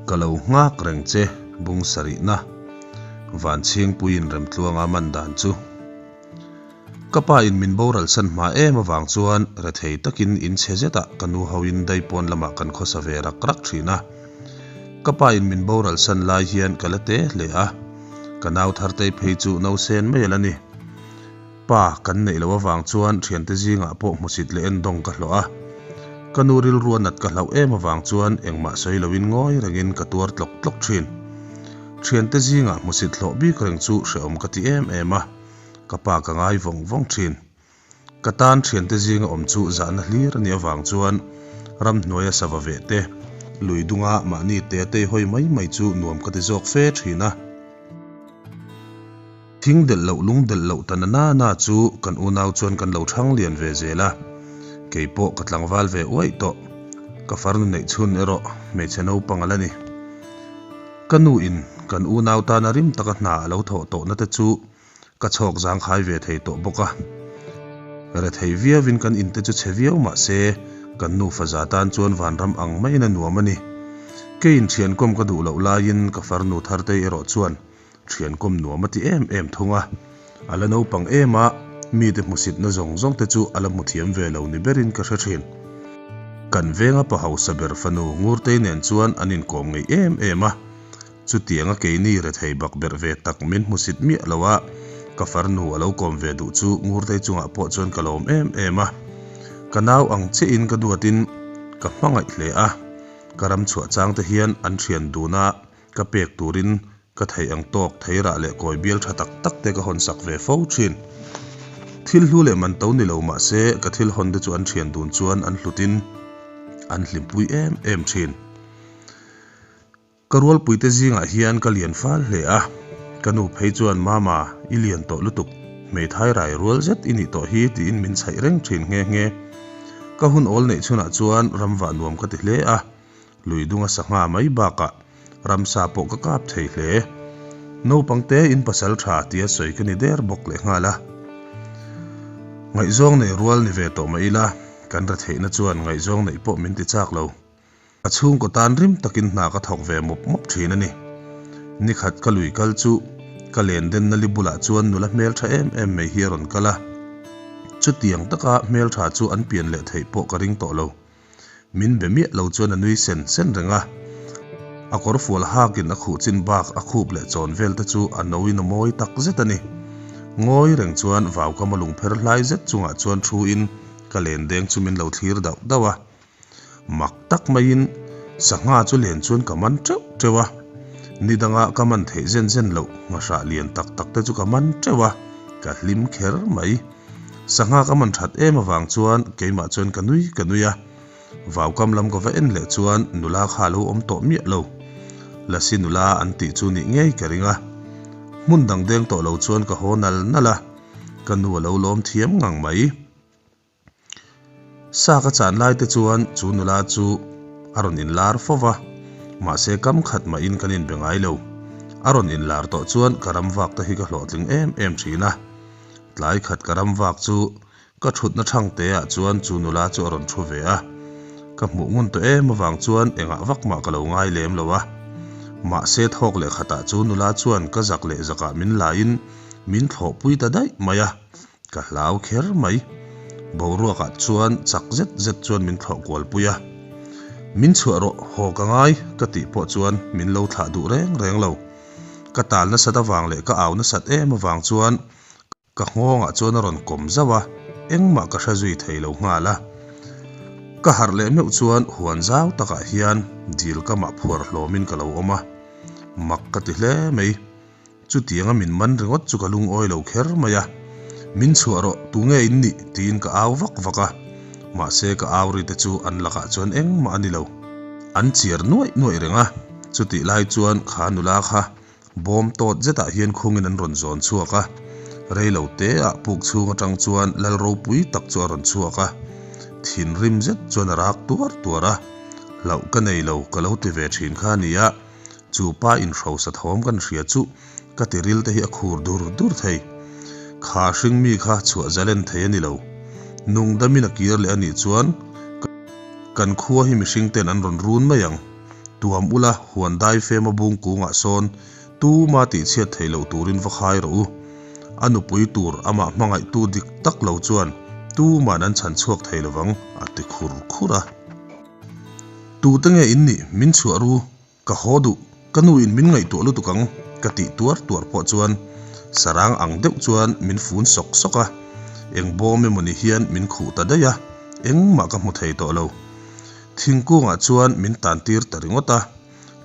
Ka lo nghak reng che bung sarihna Vanchhingpuiin Remtluanga man dan chu. Ka pa in min boral san hma em avang chuan rethei takin in chhe zetah ka nu hoin daipawn lamah kan khawsa ve rak rak thin a. Ka pa in min boral san lai hian ka la te hle a, ka nau Thartei phei chu nausen mai a la ni. Pa kan neih loh avang chuan thiante zingah pawh hmusit leh endawng ka hlawh a. Ka nu rilrua nat ka hlauh em avang chuan engmah sawi loin ngawi rengin ka tuar tlawk tlawk thin. Thiante zingah hmusit hlawh bik reng chu hrehawm ka ti em em a, ka pa ka ngai vawng vawng thin. Ka tan thiante zinga awm chu zahna hlir a nih avang chuan ramhnuaia sava veh te, lui dunga mahni te a tei hawi mai mai chu nuam ka ti zawk fe thin a. Thing delh loh lung delh loh ta na na na chu kan unau chuan kan lo thang lian ve zel a, kei pawh ka tlangval ve uaih tawh. Ka farnu neih chhun erawh hmeichhe naupang a la ni. Ka nu in kan unau tana rim taka hna a lo thawh tawhna te chu ka chhawk zangkhai ve thei tawh bawk a. Rethei viauin kan inte chu chhe viau mah se kan nufa za tan chuan vanram ang maiin a nuam a ni. Keiin thiankawm ka duh loh laiin ka farnu Thartei erawh chuan Thiankawm nuam a ti em em thung a, a la naupang em a, mite hmusitna zawng zawng te chu a la hmu thiam ve lo ni berin ka hre thin. Kan venga pa hausa ber fanu Ngurtei nen chuan an inkawm ngei em em a, chutianga keini rethei bak berh ve tak min hmusit miah lo a, ka farnu a lo kawm ve duh chu Ngurtei chungah pawh chuan ka lawm em em a. Ka nau ang chiahin ka duatin ka hmangaih hle a, ka ram chhuah chang te hian an thian dun a, Ka pek turin ka theih ang tawk theirah leh kawi bial tha tak tak te ka hawn sak ve fo thin. Thil hlu leh man to ni lo mah se ka thil hawn te chu an thian dun chuan an hlutin an hlimpui em em thin. Ka rualpuite zingah hian ka lian fal hle a, ka nu phei chuan Mama, i lian tawh lutuk, hmeithai rai rual zet i nih tawh hi tiin min chhaih reng thin nghe nghe. Ka hun awl neih chhunah chuan ramvah nuam ka ti hle a, Lui dunga sangha mai bakah ramsa pawh ka kap thei hle. Naupang te in pasal tha tia sawi ka ni der bawk leh nghal a. Ngaihzawng nei rual ni ve tawh mah ila, kan ra theihna chuan ngaihzawng neih pawh min ti chak lo. Ka chhungkaw tan rim takin hna ka thawk ve mawp mawp thin a ni. Nikhat ka lui kal chu ka len denna li bulah chuan nula hmeltha em em mai hi a rawn kal a. Chutiang taka hmeltha chu an pian leh theih pawh ka ring tawh lo. Min be miah lo chuan a nui sen sen reng a. A kawr fual hakin a khuh chin bak a khup leh chawn vel te chu a no in a mawi tak zet a ni. Ngawi reng chuan vaukam a lungpher hlai zet chungah chuan thu in ka len deng chu min lo thlir dauh dauh a. Mak tak maiin sangha chu len chuan ka man teuh teuh a. Ni danga ka man theih zen zen loh nghahrah lian tak tak te chu ka man teuh a, ka hlim kher mai. Sangha ka man that em avang chuan keimah chuan ka nui ka nui a, vaukam lam ka va en leh chuan nula kha a lo awm tawh miah lo. Lasi nula an tih chu nih ngei ka ring a, hmun dang deng tawh lo chuan ka haw nal nal a, ka nu a lo lawm thiam ngang mai. Sa ka chan lai te chuan chu nula chu a rawn inlar fo va, mahse kam khat mahin kan inbe ngai lo. A rawn inlar tawh chuan ka ram vak te hi ka hlawhtling em em thin a. Tlai khat ka ram vak chu ka thutna thang te ah chuan chu nula chu a rawn thu ve a. Ka hmuh ngun tawh em avang chuan engah vak mah ka lo ngai lem lo a. Mahse thawk leh khatah chu nula chuan ka zak leh zakah min laiin min thlawhpui ta daih mai a. Ka hlau kher mai. Boruakah chuan chak zet zet chuan min thlawh kual pui a. Min chhuah rawh, haw ka ngai, ka tih pawh chuan min lo thlah duh reng reng lo. Ka tal nasat avang leh ka au nasat em avang chuan ka nghawngah chuan a rawn kawm zauh a, engmah ka hre zui thei lo nghal a. Ka harh leh meuh chuan huan zau takah hian dil kamah phuar hlawmin ka lo awm a, mak ka ti hle mai. Chutianga min man ringawt chu ka lungawi lo kher mai a, Min chhuah rawh, tunge in nih? tiin ka au vak vak a, mahse ka au ri te chu an lakah chuan engmah a ni lo. An chiar nuaih nuaih reng a, chutih lai chuan kha nula kha bawm tawt zetah hian khungin an rawn zawn chhuak a, rei lo te ah puk chhung atang chuan lal ropui tak chu a rawn chhuak a, thinrim zet chuan a rak tuar tuar a, Hlauh ka nei lo ka lo ti ve thin kha a nia. Chu pa inhrosa thawm kan hria chu ka tiril te hi a khur dur dur thei. Kha hring mi kha chhuah zalen thei a ni lo. Nung damin a kir leh a nih chuan kan khua hi mihring ten an rawn run mai ang. Tuam ula, huan daifema bung kungah sawn tuma tihchhiat theih loh turin va khai rawh u. A nupui tur amah hmangaihtu dik tak lo chuan tuman an chhan chhuak thei lovang, a ti khur khur a. Tute nge in nih? Min chhuah ru. Ka haw duh, ka nu in min ngaihtuah lutuk ang ka tih tuar tuar pawh chuan sarang ang deuh chuan min fun sawk sawk a, eng bawm emawni hian min khuh ta daih a, engmah ka hmu thei tawh lo. Thingkungah chuan min tan tir ta ringawt a,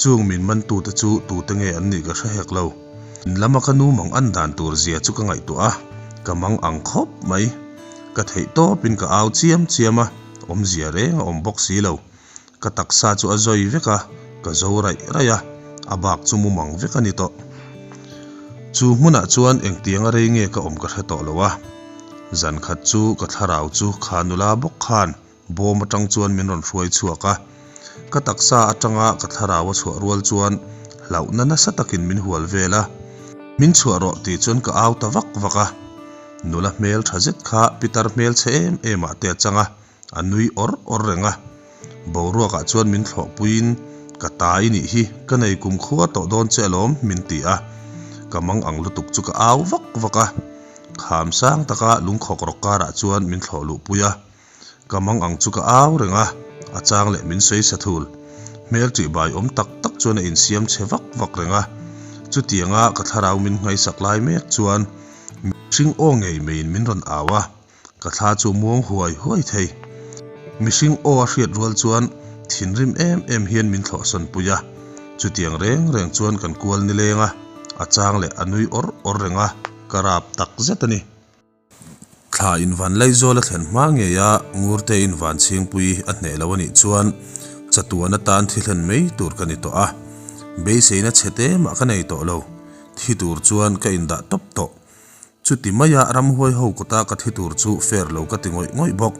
chung min mantute chu tute nge an nih ka hre hek lo. In lama ka nu mang an dan tur zia chu ka ngaihtuah a, ka mang ang khawp mai. Ka theih tawpin ka au chiam chiam a, awmzia reng a awm bawk si lo. Ka taksa chu a zawi vek a, ka zo raih raih a, a bak chu mumang vek a ni tawh. Chu hmunah chuan engtianga rei nge ka awm ka hre tawh lo a, zan khat chu ka thlarau chu kha nula bawk khan bawm atang chuan min rawn hruai chhuak a, ka taksa atanga ka thlarau a chhuah rual chuan hlauhna nasa takin min hual vel a, min chhuah rawh tih chuan ka au ta vak vak a, nula hmel tha zet kha pitar hmel chhe em em ah te a chang a. A nui awr awr reng a, boruakah chuan min thlawhpuiin, Ka ta i nih hi, ka nei kumkhua tawh dawn che alawm, min ti a. Ka mang ang lutuk chu ka au vak vak a. Kham sang taka lungkhawk rawk karah chuan min thlawh luhpui a. Ka mang ang chu ka au reng a, a chang leh min sawi sa thul. Hmel ṭihbai awm tak tak chuan a insiam chhe vak vak reng a. Chutianga ka thlarau min ngaisak lai mek chuan mihring aw ngei maiin min rawn au a. Ka thla chu muang huai huai thei. Mihring aw a hriat rual chuan thinrim em em hian min thlawhsawn pui a. Chutiang reng reng chuan kan kual nileng a, a chang leh a nui awr awr reng a, ka rap tak zet a ni. Thla invan Laizawl a thlen hma ngei a, Ngurte invan chhingpui a hneh lo a nih chuan chatuan atan thi hlen mai tur ka ni tawh a. Beiseina chhe te mah ka nei tawh lo. Thi tur chuan ka indah tawp tawh. Chuti maia ramhuai ho kawta ka thi tur chu fair lo ka ti ngawih ngawih bawk.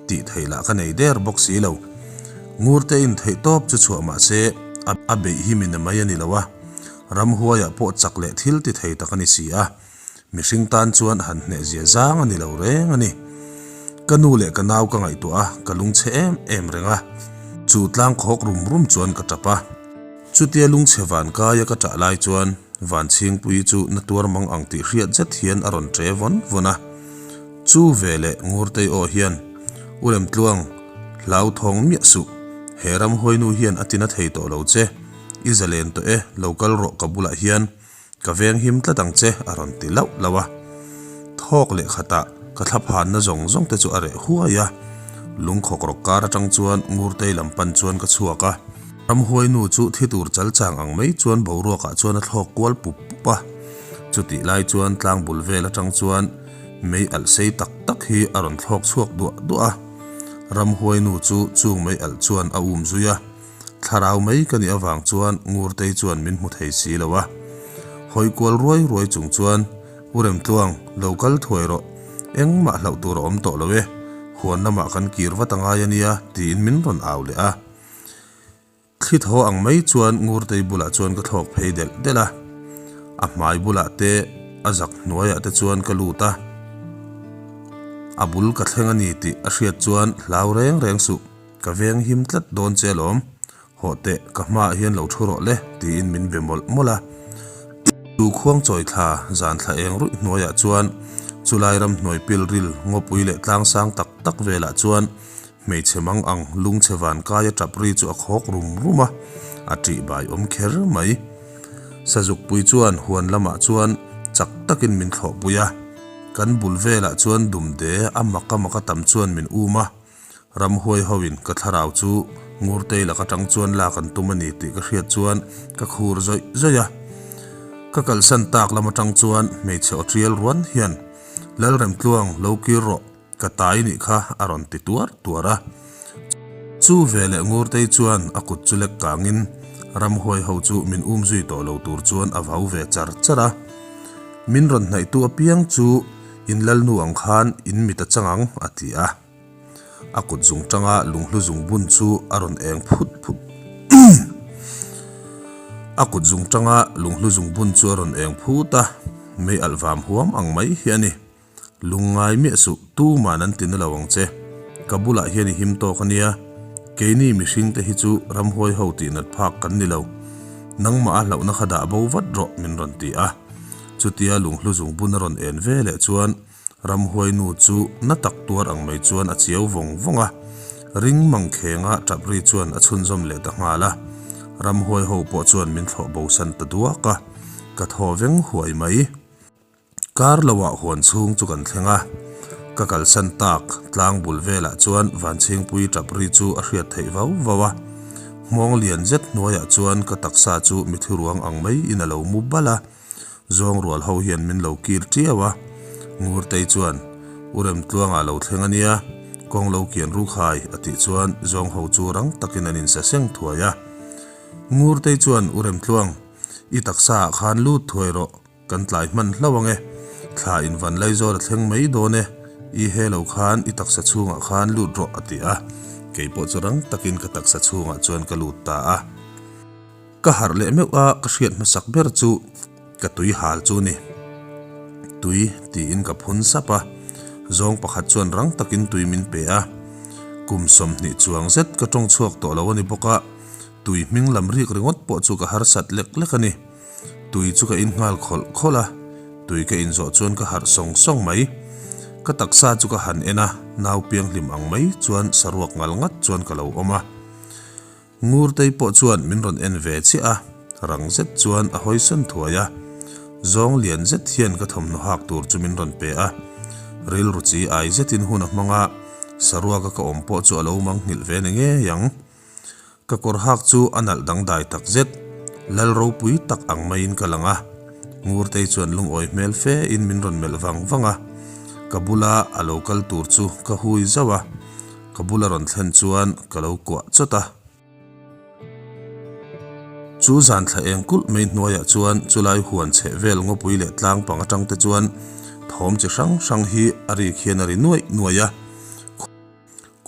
Tih theih lah ka nei der bawk si lo. Ngurte in theih tawp chu chhuah mah se, a beih hi mi na mai a ni lo a. Ramhuaiah pawh chak leh thil ti thei tak a ni si a. Mihring tan chuan han hneh zia zang a ni lo reng a ni. Ka nu leh ka nau ka ngaihtuah a, ka lungchhe em em reng a. Chu tlang khawk rum rum chuan ka tap a. Chutia lungchhe van kaia ka ṭah lai chuan Vanchhingpuii chu na tuar mang ang tih hriat zet hian a rawn ṭe vawn vawn a. Chu ve leh Ngurtei aw hian, U Remtluang, hlau thawng miah suh. He ramhuainu hian a tina thei tawh lo che. I zalen tawh e, lo kal rawh ka bulah hian. Ka veng him tlat ang che, a rawn ti lauh lauh a. Thawk leh khatah ka thlaphanna zawng zawng te chu a reh huai a. Lungkhawk rawk kar atang chuan Ngurtei lam pan chuan ka chhuak a. Ramhuainu chu thi tur chal chang ang mai chuan boruakah chuan a thlawk kual pup pup a. Chutih lai chuan tlang bul vel atang chuan mei alh sei tak tak hi a rawn thlawk chhuak duah duah a. Ramhuainu chu chung mei alh chuan a um zui a. Thlarau mai ka nih avang chuan Ngurtei chuan min hmu thei si lo a. Hawi kual ruai ruai chung chuan, U Remtluang, lo kal thuai rawh. Engmah hlauh tur a awm tawh lo e. Huan lamah kan kir vat a ngai a nia, tiin min rawn au leh a. Thli thaw ang mai chuan Ngurtei bulah chuan ka thlawk phei delh delh a. A hmai bulah te, a zak hnuaiah te chuan ka lut a. A bul ka thleng a ni tih a hriat chuan hlau reng reng suh. Ka veng him tlat dawn che alawm, hawh teh ka hmaah hian lo thu rawh le tiin min be mawlh mawlh a. Chu khuang chawi thla zan thla eng ruih hnuaiah chuan chulai ramhnuai pilril ngawpui leh tlang sang tak tak velah chuan hmeichhe mang ang lungchhe van kaia tap ri chu a khawk rum rum a, a ṭih bai awm kher mai. Sazukpui chuan huan lamah chuan chak takin min thlawhpui a, kan bul velah chuan dumde a mak a mak a tam chuan min um a. Ramhuai hoin ka thlarau chu Ngurtei lak atang chuan lak an tum a ni tih ka hriat chuan ka khur zawih zawih a. Ka kalsan tak lam atang chuan hmeichhe aw tial ruan hian, Lalremtluang, lo kir rawh, ka tai nih kha a rawn ti tuar tuar a. Chu veleh Ngurtei chuan a kut chu lek kangin ramhuai ho chu min um zui tawh lo tur chuan a vau ve char char a. Min rawn hnaihtu apiang chu in lalnu ang khan in mit a chang ang, a ti a. A kut zung tanga lunghlu zung bun chu a rawn eng phut phut A kut zung tanga lunghlu zung bun chu a rawn eng phut a, mei alh vam huam ang mai hi a ni. Lung ngai miah suh, tuman an ti na lo ang che. Ka bulah hian i him tawk a nia. Keini mihringte hi chu ramhuai ho tihnat phak kan ni lo. Nangmah a hlauhna kha dah bo vat rawh min rawn ti a. Chutia lunghlu zungbun a rawn en ve leh chuan ramhuai nu chu na tak tuar ang mai chuan a chiau vawng vawng a. Ring mangkhenga tap ri chuan a chhunzawm leh ta nghal a. Ramhuai ho pawh chuan min thlawh bosan ta duak a. Ka thaw veng huai mai. Kar loah huan chhung chu kan thleng a, ka kalsan tak tlang bul velah chuan Vanchhingpui tap ri chu a hriat theih vau vau a. Hmawng lian zet hnuaiah chuan ka taksa chu mithi ruang ang mai in a lo mu bal a, zawng rual ho hian min lo kir tiau a. Ngurtei chuan, U Remtluanga lo thleng a nia, kawng lo kian ru khai a tih chuan zawng ho chu rang takin an insa seng thuai a. Ngurtei chuan, U Remtluang, i taksa ah khan lut thuai rawh, Kan tlai hman hlauh ang e. Thla in van lai zawl a thleng mai dawn e. I he lo khan i taksa chhungah khan lut rawh a ti a. Kei pawh chu rang takin ka taksa chhungah chuan ka lut ta a. Ka harh leh meuh a, ka hriat hmasak ber chu ka tui hal chu ni. Tui tiin ka phun sap a. Zawng pakhat chuan rang takin tui min pe a. Kum 20 chuang zet ka tawng chhuak tawh lo a ni bawk a, tui hming lam rik ringawt pawh chu ka harsat lek lek a ni. Tui chu ka in nghal khawlh khawlh a, tui ka in zawh chuan ka harh sawng sawng mai. Ka taksa chu ka han en a, nau pianghlim ang mai chuan saruak ngal ngat chuan ka lo awm a. Ngurtei pawh chuan min rawn en ve chiah a, rang zet chuan a hawisawn thuai a. Zawng lian zet hian ka thawmhnaw hak tur chu min rawn pe a. Rilru chi ai zetin hun a hmang a, saruaka ka awm pawh chu a lo mangnghilh ve ni ngei ang. Ka kawr hak chu a nalh dangdai tak zet, lal ropui tak ang maiin ka lang a. Ngurtei chuan lungawi hmel fe in min rawn melh vang vang a. Ka bula a lo kal tur chu ka hui zauh a, ka bula rawn thlen chuan ka lo kuah chawt a. Chu zan thla eng kulh mai hnuaiah chuan chulai huan chheh vel ngawpui leh tlang pang atang te chuan thawm chi hrang hrang hi a rik hian a ri nuaih nuaih a.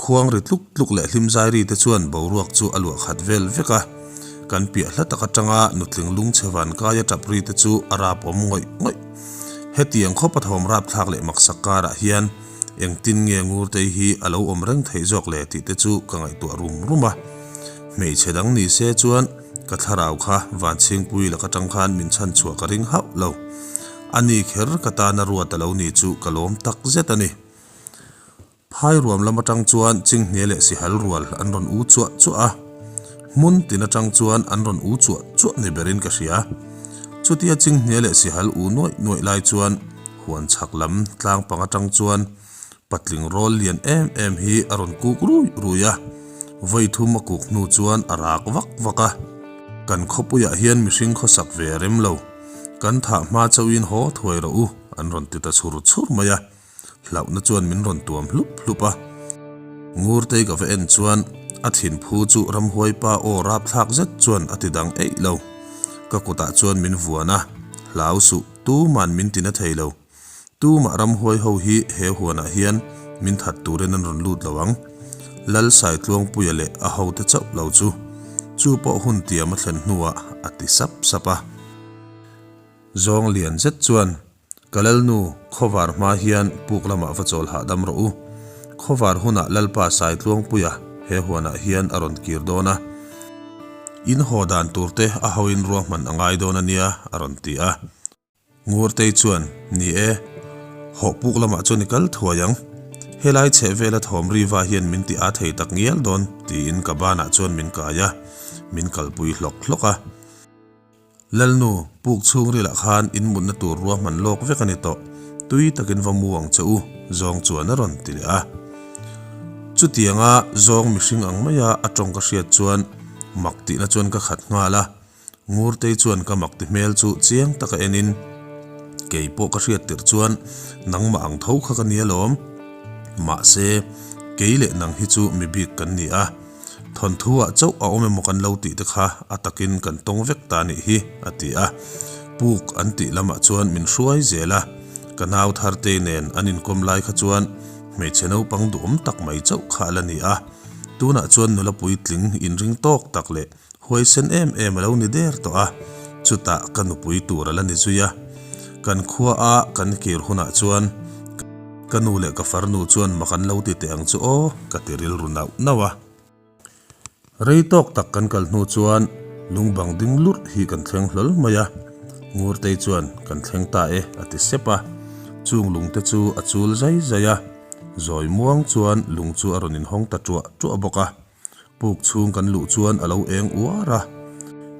Khuang ri tluk tluk leh hlim zai ri te chuan boruak chu a luah khat vel vek a, kan piah hla tak atanga nutling lung chhe van kaia tap ri te chu a rap awm ngawih ngawih. Hetiang khawp a thawm rap thlak leh maksak karah hian engtin nge Ngurtei hi a lo awm reng theih zawk le tih te chu ka ngaihtuah rum rum a. Hmeichhe dang ni se chuan ka thlarau kha Vanchhingpui laka tang khan min chhan chhuah ka ring hauh lo. Ani kher ka tana ruat a lo ni chu ka lawm tak zet a ni. Phai ruam lam atang chuan Chinghne leh Sihal rual an rawn u chuah chuah a, hmun tin atang chuan an rawn u chuah chuah ni berin ka hria. Chutia Chinghne leh Sihal u nuaih nuaih lai chuan huan chhak lam tlang pang atang chuan patling rawl lian em em hi a rawn kuk rui rui a, vawi thum a kuk hnu chuan a rak vak vak a. Kan khawpuiah hian mihring khawsak ve a rem lo, kan thah hma chauhin haw thuai rawh u an rawn ti ta chhur chhur mai a. Hlauhna chuan min rawn tuam hlup hlup a. Ngurtei ka va en chuan a thinphu chu ramhuai pa aw rapthlak zet chuan a ti dang eih lo. Ka kutah chuan min vuan a, Hlau suh, tuman min ti na thei lo. Tumah ramhuai ho hi he huanah hian min that turin an rawn lut lo ang. Lal Saitluangpuia leh a hote chauh lo chu. Chu pawh hun tiam a thlen hnuah a ti sap sap a. Zawng lian zet chuan Ka Lalnu, khawvar hma hian puk lamah va chawl hahdam rawh u. Khawvar hunah Lalpa Saitluangpuia he huanah hian a rawn kir dawn a. In haw dan turte a hoin ruahman a ngai dawn a nia, a rawn ti a. Ngurtei chuan, Ni e, hawh puk lamah chuan i kal thuai ang. Helai chhehvela thawm riva hian min ti â thei tak ngial dawn, tiin ka banah chuan min kai a, min kalpui hlawk hlawk a. Lalnu, puk chhungrilah khan in mutna tur ruahman lawk vek a ni tawh, tui takin va mu ang che u, zawng chuan a rawn ti leh a. Chutianga zawng mihring ang maia a tawng ka hriat chuan mak tihna chuan ka khat nghal a, Ngurtei chuan ka mak ti hmel chu chiang taka enin, Kei pawh ka hriat tirh chuan nangmah ang tho kha ka ni alawm. Mahse, kei leh nang hi chu mi bik kan ni a. Thawnthu ah chauh a awm emaw kan lo tih te kha a takin kan tawng vek ta nih hi, a ti a. Puk an tih lamah chuan min hruai zel a, ka nau Thartei nen an inkawm lai kha chuan hmeichhe naupang duhawm tak mai chauh kha a la ni a. Tunah chuan nula puitling inring tawk tak leh huaisen em em a lo ni der tawh a, chutah ka nupui tur a la ni zui a. Kan khua a kan kir hunah chuan ka nu leh ka farnu chuan mak an lo ti teh ang chu aw, ka ti rilru nauh nauh a. Rei tawk tak kan kal hnu chuan lungbang ding lurh hi kan thleng hlawl mai a, Ngurtei chuan kan thleng ta e a ti sep a, chung lungte chu a chul zai zai a, zawi muang chuan lung chu a rawn inhawng ta ṭuah ṭuah bawk a. Puk chhung kan luh chuan a lo eng uar a,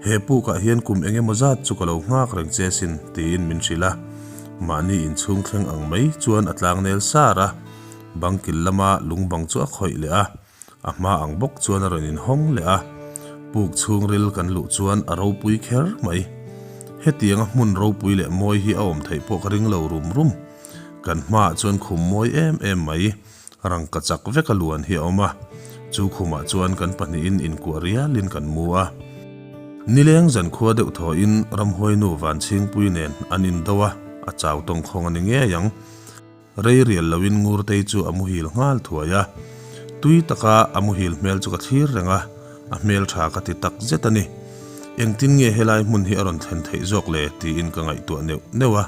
He pukah hian kum eng emaw zat chu ka lo nghak reng che sin, tiin min hrilh a. Mahni inchhung thleng ang mai chuan a tlangnel sar a, bangkil lama lungbang chu a khawih leh a, a hma ang bawk chuan a rawn inhawng leh a. Puk chhungril kan luh chuan a ropui kher mai. Hetianga hmun ropui leh mawi hi a awm theih pawh ka ring lo rum rum. Kan hmaah chuan khum mawi em em mai. Rangka chak veka luan hi a awm a, chu khumah chuan kan pahnihin inkuah rialin kan mu a. Nileng zankhua deuh thawhin ramhuainu Vanchhingpui nen an indo a, a chau tawngkhawng a ni ngei ang. Rei rial loin Ngurtei chu a muhil nghal thuai a, tui taka a muhil hmel chu ka thlir reng a, a hmel tha ka ti tak zet a ni. Engtin nge helai hmun hi a rawn thlen theih zawk le tiin ka ngaihtuah neuh neuh a.